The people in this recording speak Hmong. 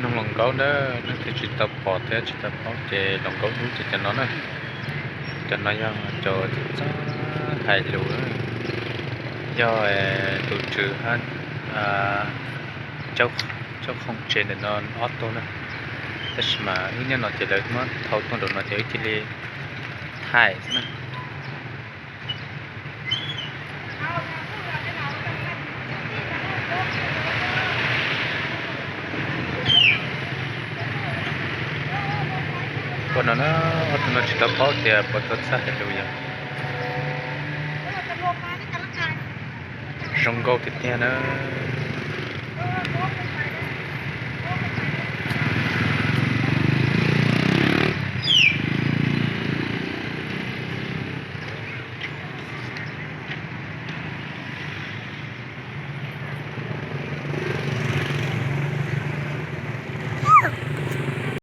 Noog hluas nkauj na, leej twg tsis tau pom thiab tsis tau paub ces hluas nkauj dub ces cov no na. Cov no yog cov txawj hais lus, yog tus tswv hab Tsaub Khoom tsev ntawm no ob tug na. Tab sis mas wb nyob no ces lawv muab thau tuaj nraum no ces wb cia li thaij xwb na. Ua no na, ob tug no tsis tau paub tias puas tau txawj hais lus yom. Zoo nkauj tiag tiag na.